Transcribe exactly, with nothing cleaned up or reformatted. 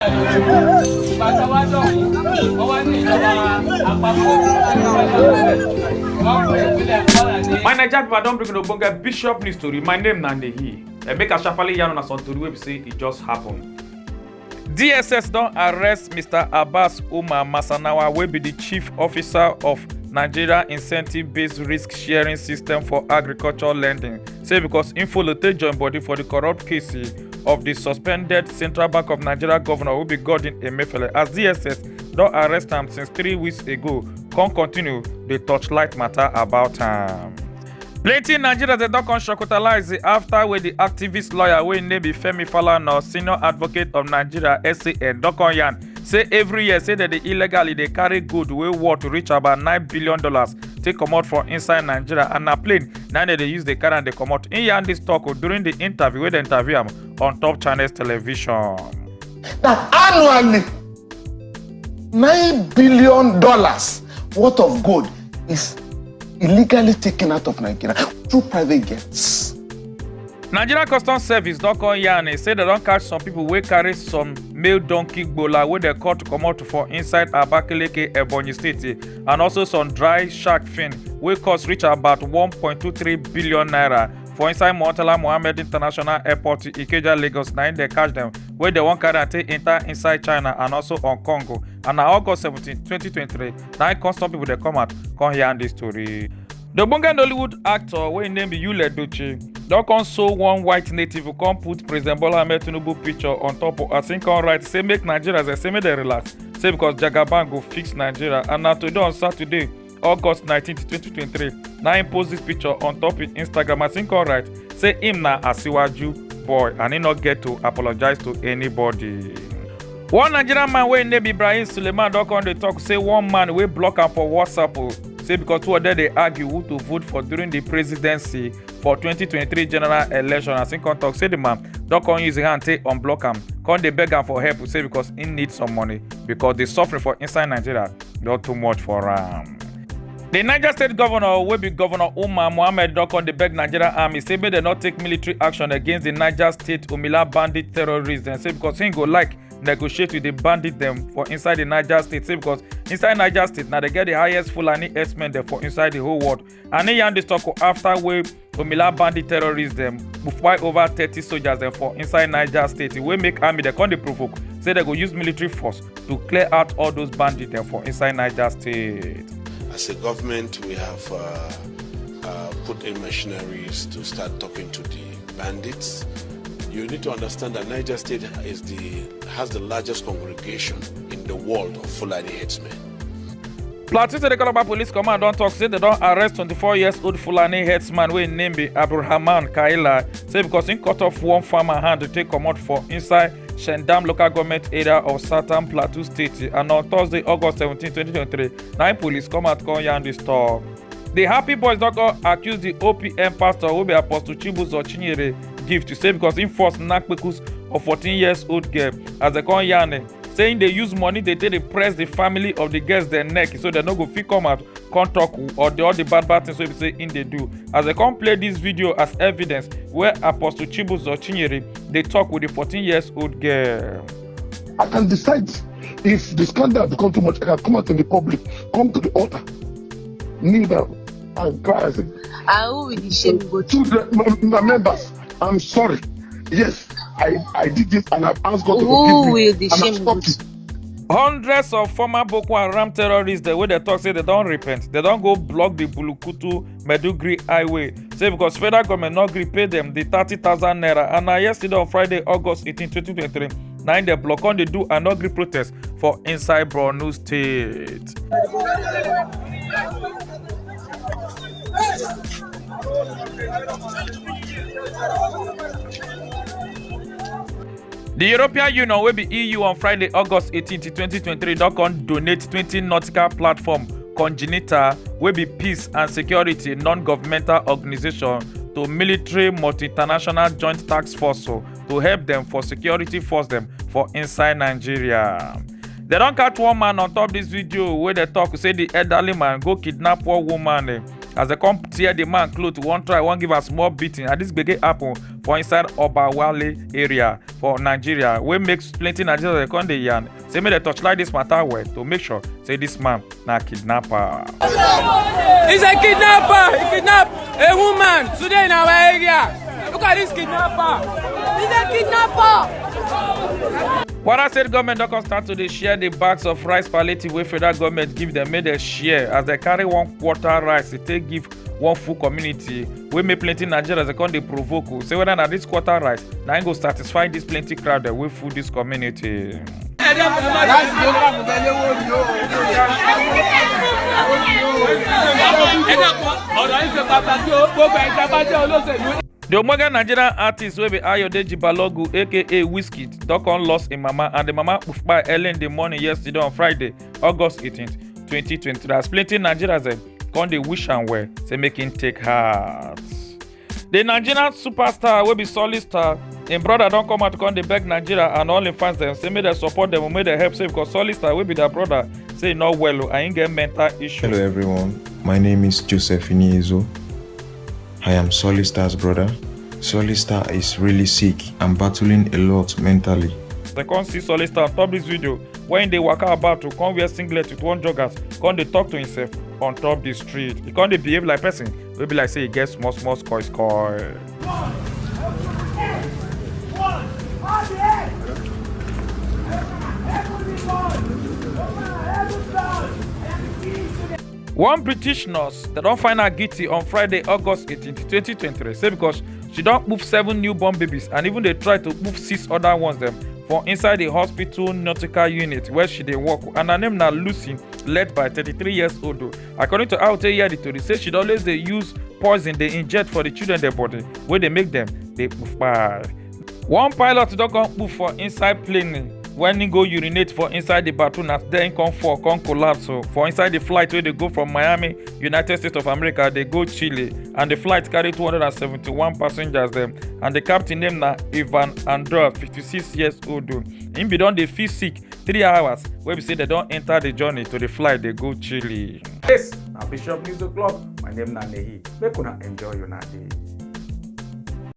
Ìgbà tó wá dọ̀hún, wọ́n wá ní ìjọba àpapọ̀. Wọ́n pè ìpínlẹ̀ Kwara ní. My Naija people, I don bring una ogbonge Bishop news story. My name na Nehi. And make I sharply yarn una some tori wey be say e just happen. D S S don arrest Mister Abbas Umar Masanawa, wey be the chief officer of Nigeria Incentive-Based Risk Sharing System for Agriculture Lending, say because im follow take join body for the corrupt case of the suspended Central Bank of Nigeria governor, wey be Godwin Emefiele, as D S S don arrest am since three weeks ago, come continue dey torchlight matter about am. Plenty Nigerians dem don come shocktalize after wey the activist lawyer wey im name be Femi Falana, senior advocate of Nigeria, S A N, don come yarn say every year say dem dey illegally dey carry good wey worth reach about nine billion dollars take comot for inside Nigeria, and na plane na dem dey use dey carry am dey comot. Im yarn this talk o during the interview wey dem interview am on Top Channels Television. That annually, nine billion dollars worth of gold is illegally taken out of Nigeria through private jets. Nigeria Customs Service don come yarn say dem don catch some people wey carry some male donkey gbola wey dem caught comot for inside Abakaliki, Ebonyi State, and also some dry shark fin wey cost reach about one point two three billion naira for inside Murtala Mohammed International Airport, Ikeja, Lagos. Na im dem catch dem wey dem wan carry am take enter inside China and also Hong Kong. And na August seventeen, twenty twenty-three, na im come some people dey come out come hear this story. The ogbonge Nollywood actor wey im name be Yul Edochie don come so one white native come put President Bola Ahmed Tinubu picture on top of, as im come write say make Nigerians dey say make dem relax, say because Jagaban go fix Nigeria. And na today on Saturday, August nineteenth, twenty twenty-three, na im post this picture on top im Instagram, as im come write say im na Asiwaju boy and im no get to apologize to anybody. One Nigerian man wey im name be Ibrahim Suleiman don come dey talk say one man wey block am for WhatsApp o, say because two of them dey argue who to vote for during the presidency for twenty twenty-three general election, as im come talk say the man don come use im hand take unblock am, come dey beg am for help, say because im need some money because the suffering for inside Nigeria don too much for am. The Niger State governor, wey be Governor Umar Mohammed, don come dey beg Nigerian army say make dem no take military action against the Niger State Umila bandit terrorists dem, say because im go like negotiate with the bandit dem for inside the Niger State, say because inside Niger State na dem get the highest Fulani herdsmen dem for inside the whole world. And im yarn this talk after wey Umila bandit terrorists dem kpai over thirty soldiers dem for inside Niger State, wey make army dem come dey provoke say dem go use military force to clear out all those bandits dem for inside Niger State. As a government, we have uh, uh, put in machineries to start talking to the bandits. You need to understand that Niger State is the has the largest congregation in the world of Fulani headsmen. Plateau State Calabar Police Command don talk say dem don arrest twenty-four years old Fulani herdsman wey im name be Abdulrahman Kaila, say because im cut off one farmer hand to take comot for inside Shendam local government area of Southern Plateau State, and on Thursday, August seventeen, twenty twenty-three, na im police come out come yarn this talk. The Happy Boys don come accuse the O P M pastor wey be Apostle Chibuzo Chinyere Gift, say because im force knack kpekus of fourteen years old girl, as dem come yarn say im dey use money dey take dey press the family of the girls dem neck, so dem no go fit come out come talk all the all the bad bad things wey be say im dey do, as dem come play this video as evidence where Apostle Chibuzo Chinyere dey talk with the fourteen years old girl. I can decide if the scandal become too much, I can come out in the public, come to the altar, kneel down, and cry and say, "Ah, who will the shame go to?" Children, my, my members, I'm sorry. Yes, I, I did this and I've asked God to forgive me. Who will the shame go to? Hundreds of former Boko Haram terrorists dem wey dem talk say dem don repent, dem don go block the Bulukutu Maiduguri highway, say because federal government no gree pay dem the thirty thousand naira. And na yesterday on Friday, August eighteen, twenty twenty-three, na im dem block come dey do and no gree protest for inside Borno State. The European Union, wey be E U, on Friday, August eighteenth, twenty twenty-three, don come donate twenty nautical platform Congenita, wey be peace and security non-governmental organization, to military multinational joint task force, so to help them for security force them for inside Nigeria. They don catch one man on top this video where they talk say the elderly man go kidnap one woman, eh, as dem come tear the man cloth, wan try, wan give am small beating, and this gbege happen for inside Obawale area for Nigeria, wey make plenty Nigerians dey come dey yarn say make dem torchlight this matter well to make sure say this man na kidnapper. He's a kidnapper. He kidnapped a woman today in our area. Look at this kidnapper. He's a kidnapper. Kwara State government don come start to dey share the bags of rice palliative wey federal government give dem make dem share, as dem carry one quarter rice to take give one full community, wey make plenty Nigerians dey come dey provoke o, say whether na this quarter rice na im go satisfy this plenty crowd dem wey full this community. Ọ̀rọ̀ yìí ṣe pàtàkì o, gbogbo ẹ̀ka bá jẹ́ olóṣèlú. The ogbonge Nigerian artist wey be Ayodeji Balogun, aka Wizkid, don come lost im mama, and the mama kpai early in the morning yesterday on Friday, August eighteenth, twenty twenty-three, as plenty Nigerians dem come dey wish am well, say make im take heart. The Nigerian superstar wey be Solid Star, im brother don come out come dey beg Nigeria and all im fans dem say make dem support dem, make dem help, say because Solid Star wey be their brother say e no well o, and im get mental issue. Hello everyone, my name is Joseph Iniezo. I am Solid Star's brother. Solid Star is really sick and battling a lot mentally. Dem come see Solid Star on top this video wey im dey waka about to come wear singlet with one joggers, come dey talk to himself on top the street. He come dey behave like person wey be like say e get small small skoy skoy. One British nurse, dem don find her guilty on Friday, August eighteenth, twenty twenty-three, say because she don kpuf seven newborn babies and even dey try to kpuf six other ones dem for inside the hospital nautical unit where she dey work, and her name na Lucy, led by thirty-three years old o. According to how we take hear the tori, say she dey always dey use poison dey inject for the children dem body, wey dey make dem dey kpai. One pilot don come kpuf for inside plane when he go urinate for inside the bathroom, as then come fall, come collapse o, for inside the flight wey dey go from Miami, United States of America, dey go Chile, and the flight carry two hundred and seventy-one passengers dem, and the captain name na Ivan Andra, fifty-six years old o. Im bin don dey feel sick three hours wey be say dem don enter the journey to the flight dey go Chile. This na Bishop News O'Clock. My name na Nehi. Make una enjoy una day.